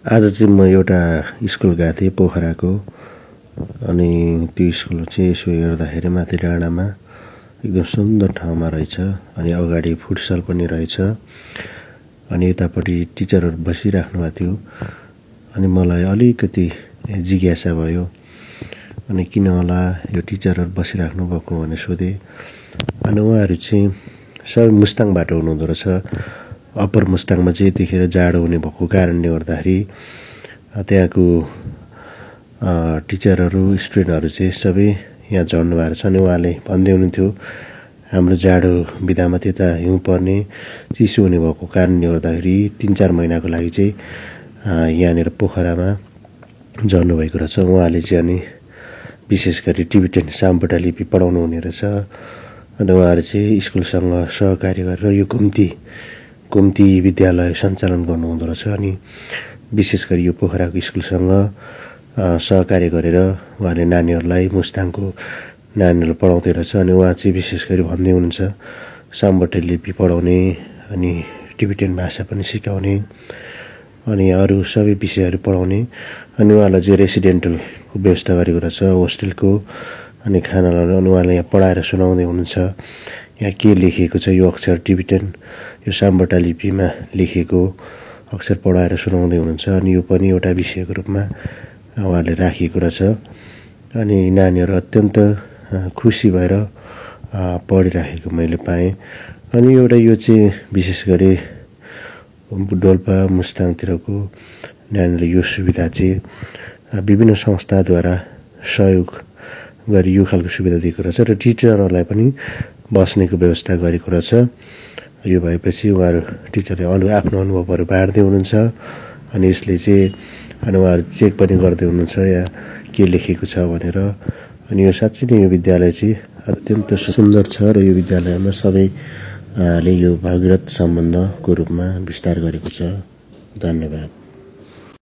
आज चाहिँ म एउटा स्कुल गएको थिएँ पोखराको। अनि त्यो स्कुल चाहिँ यसो हेर्दाखेरि माथि डाँडामा एकदम सुन्दर ठाउँमा रहेछ। अनि अगाडि फुटसल पनि रहेछ। अनि यतापट्टि टिचरहरू बसिराख्नु भएको थियो। अनि मलाई अलिकति जिज्ञासा भयो। अनि किन होला यो टिचरहरू बसिराख्नु भएको भनेर सोधेँ। अनि उहाँहरू चाहिँ सबै मुस्ताङबाट हुनुहुँदो रहेछ। अप्पर मुस्ताङमा चाहिँ यतिखेर जाडो हुने भएको कारणले गर्दाखेरि त्यहाँको टिचरहरू स्टुडेन्टहरू चाहिँ सबै यहाँ झर्नु भएको छ। अनि उहाँले भन्दै हुनुहुन्थ्यो हाम्रो जाडो बिदामा त्यता हिउँ पर्ने चिसो हुने भएको कारणले गर्दाखेरि 3-4 महिनाको लागि चाहिँ यहाँनिर पोखरामा झर्नु भएको रहेछ। उहाँले चाहिँ अनि विशेष गरी टिबेटन साम्बुटा लिपि पढाउनु हुने रहेछ। अनि उहाँहरू चाहिँ स्कुलसँग सहकार्य गरेर यो घुम्ती विद्यालय सञ्चालन गर्नुहुँदो रहेछ। अनि विशेष गरी यो पोखराको स्कुलसँग सहकार्य गरेर उहाँले नानीहरूलाई मुस्ताङको नानीहरूलाई पढाउँदै रहेछ। अनि उहाँ चाहिँ विशेष गरी भन्दै हुनुहुन्छ साम्बुटा लिपि पढाउने अनि टिबेटन भाषा पनि सिकाउने अनि अरू सबै विषयहरू पढाउने। अनि उहाँलाई चाहिँ रेसिडेन्टलको व्यवस्था गरेको रहेछ, होस्टेलको। अनि खानालाई अनि उहाँले यहाँ पढाएर सुनाउँदै हुनुहुन्छ यहाँ के लेखिएको छ, यो अक्षर टिबेटन यो साम्बुटा लिपिमा लेखिएको अक्षर पढाएर सुनाउँदै हुनुहुन्छ। अनि यो पनि एउटा विषयको रूपमा उहाँले राखिएको रहेछ। अनि नानीहरू अत्यन्त खुसी भएर पढिराखेको मैले पाएँ। अनि एउटा यो चाहिँ विशेष गरी डोल्पा मुस्ताङतिरको नानीहरूले यो सुविधा चाहिँ विभिन्न संस्थाद्वारा सहयोग गरी यो खालको सुविधा दिएको रहेछ र टिचरहरूलाई पनि बस्नेको व्यवस्था गरेको रहेछ। यो भएपछि उहाँहरू टिचरले आफ्नो अनुभवहरू बाँड्दै हुनुहुन्छ। अनि यसले चाहिँ अनि उहाँहरू चेक पनि गर्दै हुनुहुन्छ यहाँ के लेखेको छ भनेर। अनि यो साँच्चै नै यो विद्यालय चाहिँ अत्यन्त सुन्दर छ र यो विद्यालयमा सबैले यो भागीरथ सम्बन्धको रूपमा विस्तार गरेको छ। धन्यवाद।